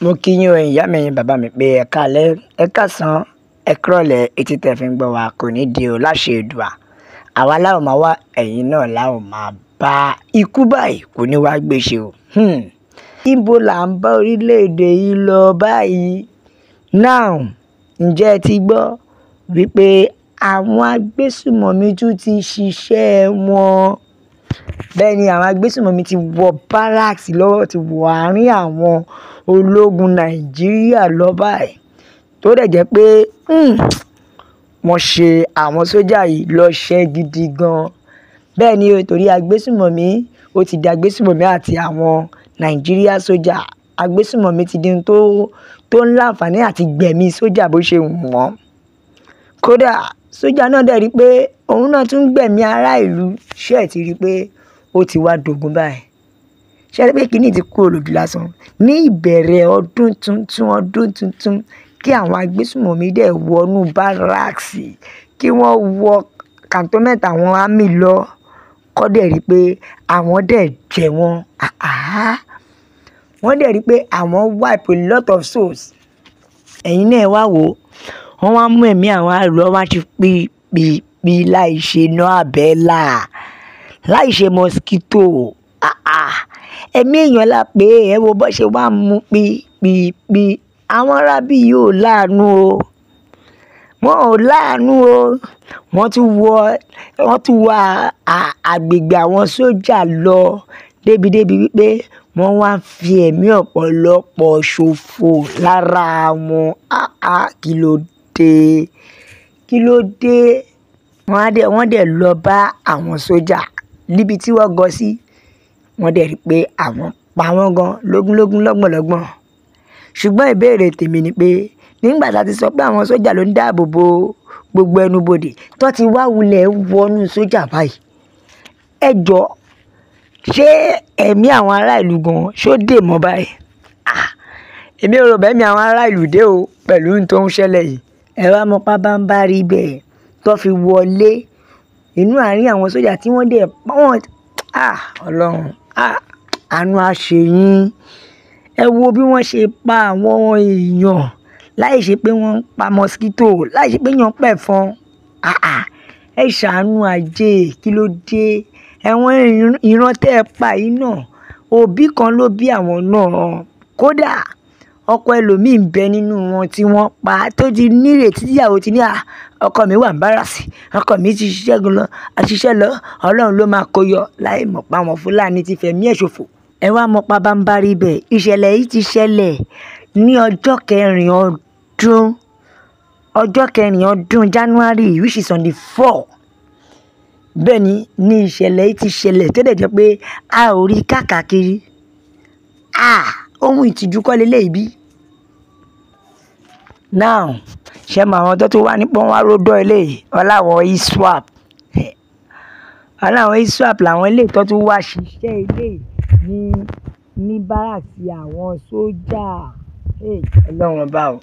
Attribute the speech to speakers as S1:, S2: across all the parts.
S1: Mo kí yín o, ìyá mi, ẹ̀yin bàbá mi, pé ẹ káalẹ́, ẹ káàsán, ẹ kúrọ̀lẹ́. Etí tẹ́ fi ń gbọ́ wa kò ní di o láṣẹ Èdùà. Àwa la ó máa wá, ẹ̀yin náà la ó máa bá. Ikú báyìí kò ní wá gbé ṣe o. Ibo là ń bá orílẹ̀-èdè yìí lọ báyìí? Now, ǹjẹ́ ẹ ti gbọ́ wípé àwọn agbésùmọ̀mí tún ti ṣiṣẹ́ wọn? Bẹ́ẹ̀ ni, àwọn agbésùmọ̀mí ti wọ barracks lọ́wọ́, ti wọ àárín àwọn ológun Nàìjíríà lọ báyìí. Tó dẹ̀ jẹ́ pé wọ́n ṣe àwọn sójà yìí lọ́ṣẹ́ gidi gan. Bẹ́ẹ̀ ni o, torí agbésùmọ̀mí ó ti di agbésùmọ̀mí àti àwọn Nàìjíríà sójà. Agbésùmọ̀mí ti di ohun tó ń láǹfààní àti gbẹ̀mí sójà bó ṣe wù wọ́n. Kódà sójà náà dẹ̀ rí pé òun náà tún gbẹ̀mí ará ìlú. Ṣé ẹ ti rí pé ó ti wá dogun báyìí? Ṣé ẹ rí pé kíní ti kúrò lójú lásán? Ní ìbẹ̀rẹ̀ ọdún tuntun, ọdún tuntun, kí àwọn agbésùmọ̀mí dẹ̀ wọnú barracks, kí wọ́n wọ cantonment àwọn army lọ, kó dẹ̀ rí pé àwọn dẹ̀ jẹ wọ́n. Àhá! Wọ́n dẹ̀ rí pé àwọn wipe a lot of souls. Ẹ̀yin náà wá wò ó. Wọ́n wá mú ẹ̀mí àwọn ará ìlú, wọ́n wá ṣe pí pí pí láì ṣe iná àbẹ́là, láì ṣe mosquito. Àhá! Ẹ̀mí èèyàn la pé ẹ wo bó ṣe wá mú pí pí pí. Àwọn arábí yìí ò láàánú o. Wọ́n ò láàánú o. Wọ́n tún wọ agbègbè àwọn sójà lọ débi débi wípé wọ́n wá ń fi ẹ̀mí ọ̀pọ̀lọpọ̀ ṣòfò lára wọn. Àhá! Kí ló dé? Kí ló dé? Wọ́n dẹ̀ lọ bá àwọn sójà níbi tí wọ́n gọ sí. Wọ́n dẹ̀ rí pé àwọn pa wọ́n gan lógúnlógún, lọ́gbọ̀nlọ́gbọ̀n. Ṣùgbọ́n ìbéèrè tèmi ni pé nígbà tí a ti sọ pé àwọn sójà ló ń dáàbò bo gbogbo ẹnubodè, tó ti wá wulẹ̀ wọnú sójà báyìí, ẹ jọ, ṣé ẹ̀mí àwọn ará ìlú gan ṣó dè mọ́ báyìí? Ah! Èmi ò rò bẹ́ẹ̀ mi àwọn ará ìlú dé o pẹ̀lú ohun tó ń ṣẹlẹ̀ yìí. Ẹ wá mọ pábánbárí bẹ́ẹ̀ tó fi wọlé inú àárín àwọn sójà tí wọ́n dẹ̀ pa wọ́n. Ah! Ọlọ́run, ah! Àánú á ṣe yín. Ẹ wo bí wọ́n ṣe pa àwọn èèyàn láì ṣe pé wọ́n ń pa mosquito, láì ṣe pé èèyàn pẹ̀fọn. Ah ah! Ẹ ṣàánú ajé, kí ló dé? Ẹ̀wọ̀n ìran tẹ́ ẹ pa yìí náà, òbí kan ló bí àwọn náà. Kódà ọkọ ẹlòmíì ń bẹ nínú wọn tí wọ́n pa, tó ti nírètí, tíyàwó ti ní, "À, ọkọ mi wà ní barracks, ọkọ mi ti ṣiṣẹ́ gan lọ, ṣiṣẹ́ lọ, Ọlọ́run ló máa kó yọ," láì mọ̀ pé àwọn Fúlàní ti fẹ̀mí ẹ̀ ṣòfò. Ẹ wá mọ pábánbárí bẹ́ẹ̀. Ìṣẹ̀lẹ̀ yìí ti ṣẹlẹ̀ ní ọjọ́ kẹrin ọdún, ọjọ́ kẹrin ọdún January, which is on the 4. Bẹ́ẹ̀ ni ìṣẹ̀lẹ̀ yìí ti ṣẹlẹ̀, tó dẹ̀ jẹ́ pé a ò rí káàkiri. Ah! Ohun ìtìjú kọ́ leléyìí bí? Now, ṣé mọ àwọn tó tún wá ní pọ́n wá ródọ́ eléyìí? Wọ́n láwọn ISWAP. Wọ́n láwọn ISWAP làwọn eléyìí tó tún wá ṣiṣẹ́ eléyìí ní barracks àwọn sójà. Hey! Ọlọ́run ọba o.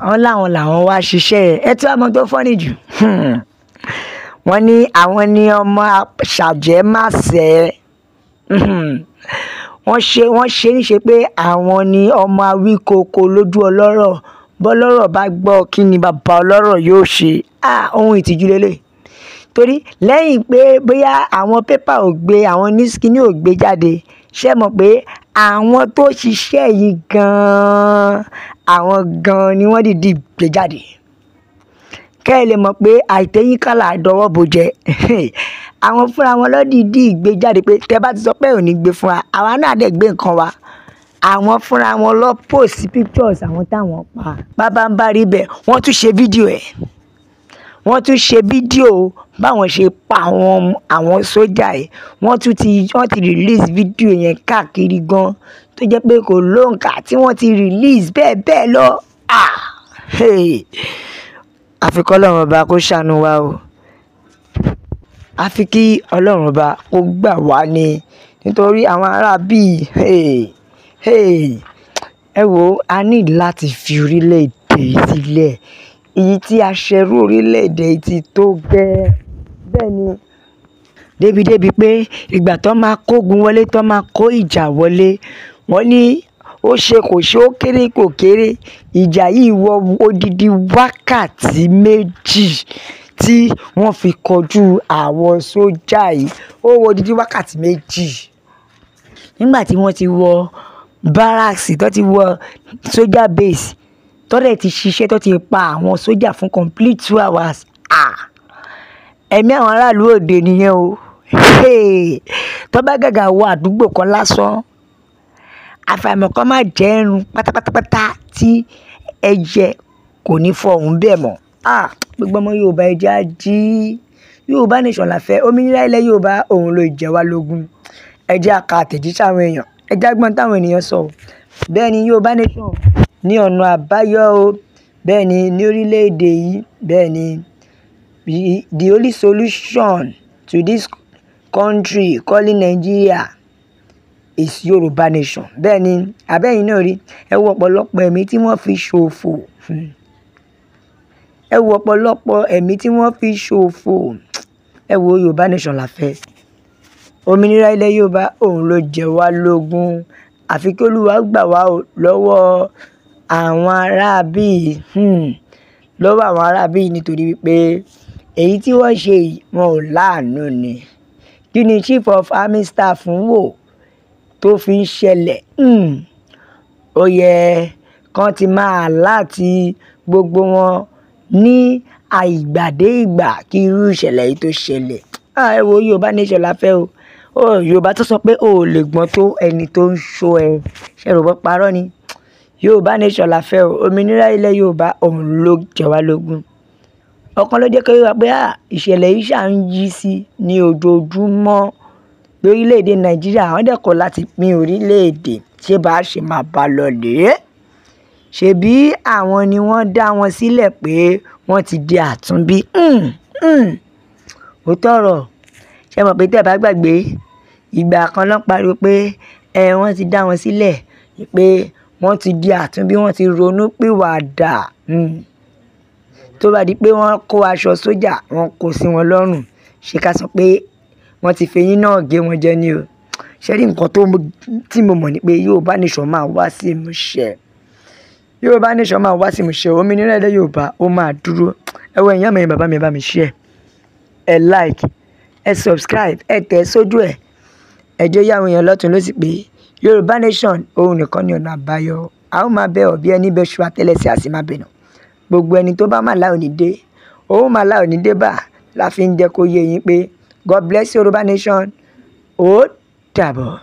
S1: Wọ́n láwọn làwọn wá ṣiṣẹ́ ẹ̀. Ẹ tí wàá mọ tó funny jù. Wọ́n ní àwọn ní ọmọ ṣàjẹ́màṣẹ́. Wọ́n ṣe níṣe pé àwọn ní ọmọ awíkoko lójú ọlọ́rọ̀. Bọ́lọ́rọ̀ bá gbọ́, kí ni bàbá ọlọ́rọ̀ yóò ṣe? Ah! Ohun ìtìjú leléyìí. Torí lẹ́yìn pé bóyá àwọn paper ò gbé, àwọn news kíní ò gbé jáde, ṣé ẹ mọ̀ pé àwọn tó ṣiṣẹ́ yìí gan-an, àwọn gan-an ni wọ́n dìdí gbé jáde? Kẹ́ ẹ lè mọ̀ pé àìtẹ́yìn kálà dọwọ́ bo jẹ. Àwọn fúnra wọn ló dìídì gbé jáde pé tẹ bá ti sọ pé ò ní gbé fún wa, àwa náà dẹ̀ gbé nǹkan wa. Àwọn fúnra wọn lọ post pictures àwọn táwọn pa. Bábánbárí bẹ́ẹ̀, wọ́n tún ṣe fídíò ẹ̀. Wọ́n tún ṣe fídíò báwọn ṣe pa àwọn sójà yìí. Wọ́n ti release fídíò yẹn káàkiri gan, tó jẹ́ pé kò lóǹkà tí wọ́n ti release bẹ́ẹ̀ bẹ́ẹ̀ lọ. Ah! Hey! Àfi kí Ọlọ́run ọba kó ṣàánú wa o. Àfi kí Ọlọ́run ọba kó gbà wá ni. Nítorí àwọn ará bí, hey! Hey! Ẹ wo, a need láti fi orílẹ̀-èdè yìí sílẹ̀. Èyí tí a ṣẹrú orílẹ̀-èdè yìí ti tó gẹ́. Bẹ́ẹ̀ ni. Débi débi pé ìgbà tó máa kógun wọlé, tó máa kó ìjà wọlé, wọ́n ní Ó ṣe kò ṣe, ó kéré kò kéré, ìjà yìí wọ odidi wákàtí 2 tí wọ́n fi kojú àwọn sójà yìí. Ó wọ odidi wákàtí 2. Nígbà tí wọ́n ti wọ barracks, tó ti wọ sójà base, tó dẹ̀ ti ṣiṣẹ́, tó ti pa àwọn sójà fún complete 2 hours. Ẹ̀mí àwọn aráàlú òde nìyẹn o. Tó bá gàgà wọ àdúgbò kan lásán, àfàìmọ̀ kan má jẹ́ ẹrun pátápátápátá tí ẹyẹ kò ní fọhùn bẹ́ẹ̀ mọ́. Gbogbo ọmọ Yorùbá, ẹ jẹ́ á jí. Yorùbá nation la fẹ́. Òmìnira ilẹ̀ Yorùbá òun ló jẹ wá lógún. Ẹ jẹ́ á ka àtẹ̀jíṣẹ́ àwọn èèyàn. Ẹ jẹ́ á gbọ́n táwọn ènìyàn sọ. Bẹ́ẹ̀ ni, Yorùbá nation ní ọ̀nà àbáyọ o. Bẹ́ẹ̀ ni, ní orílẹ̀-èdè yìí. Bẹ́ẹ̀ ni, the only solution to this country calling Nigeria is Yorùbá nation. Bẹ́ẹ̀ ni, àbẹ́yìn náà rí. Ẹ wo ọ̀pọ̀lọpọ̀ ẹ̀mí tí wọ́n fi ṣòfò. Ẹ wo ọ̀pọ̀lọpọ̀ ẹ̀mí tí wọ́n fi ṣòfò. Ẹ wo, Yorùbá nation la fẹ́. Òmìnira ilẹ̀ Yorùbá òun ló jẹ wá lógún. Àfi kí Olúwa gbà wá o lọ́wọ́ àwọn aráabí, lọ́wọ́ àwọn aráabí, nítorí wípé èyí tí wọ́n ṣe yìí, wọn ò láàánú ni. Kí ni Chief of Army Staff ń wò tó fi ń ṣẹlẹ̀? Ó yẹ kán ti máa láti gbogbo wọn ní àìgbàdé ìgbà kí irú ìṣẹ̀lẹ̀ yìí tó ṣẹlẹ̀. Ẹ wo, Yorùbá nation la fẹ́ o. Yorùbá tó sọ pé o ò lè gbọ́n tó ẹni tó ń ṣọ́ ẹ. Ṣé ẹ rò pé parọ́ ni? Yorùbá nation la fẹ́ o. Òmìnira ilẹ̀ Yorùbá òun ló jẹ wá lógún. Ọ̀kan ló jẹ́ kó yé wa pé ìṣẹ̀lẹ̀ yìí ṣà ń yí sí ní ojoojúmọ́ lórílẹ̀-èdè Nàìjíríà. Àwọn dẹ̀ kọ̀ láti pín orílẹ̀-èdè. Ṣé bá ṣe máa bá lọ rèé? Ṣèbí àwọn ni wọ́n dá wọn sílẹ̀ pé wọ́n ti di àtúnbí. Òótọ́ ọ̀rọ̀. Ṣé ẹ mọ̀ pé tí ẹ bá gbàgbé, ìgbà kan ló ń pariwo pé wọ́n ti dá wọn sílẹ̀ pé wọ́n ti di àtúnbí, wọ́n ti ronú pìwàdà. Tó bá di pé wọ́n kó aṣọ sójà, wọ́n kó sí wọn lọ́rùn. Ṣé ká sọ pé wọ́n ti fi eyín náà gé wọn jẹ ní o? Ṣé rí nǹkan tí mo mọ̀ ní pé Yorùbá nation máa wá sí ìmúṣẹ. Yorùbá nation máa wá sí ìmúṣẹ. Òmìnira ilẹ̀ Yorùbá ó máa dúró. Ẹ wo, ẹ̀yin ọmọ yẹn, bàbá mi, ẹ bá mi share, ẹ like, ẹ subscribe, ẹ tẹ̀ sójú ẹ̀. Ẹ jẹ́ yá àwọn èèyàn lọ́tùn lósì pé Yorùbá nation òun nìkan ni ọ̀nà àbáyọ. A ó máa bẹ ọ̀ bí ẹni bẹ́ ṣu àtẹ́lẹsẹ̀, a sì máa bẹ̀nà. Gbogbo ẹni tó bá máa lá òní dé, òun máa lá òní dé bá la fi ń jẹ́ kó yé yín pé God bless Yorùbá nation. Ó dàbọ̀.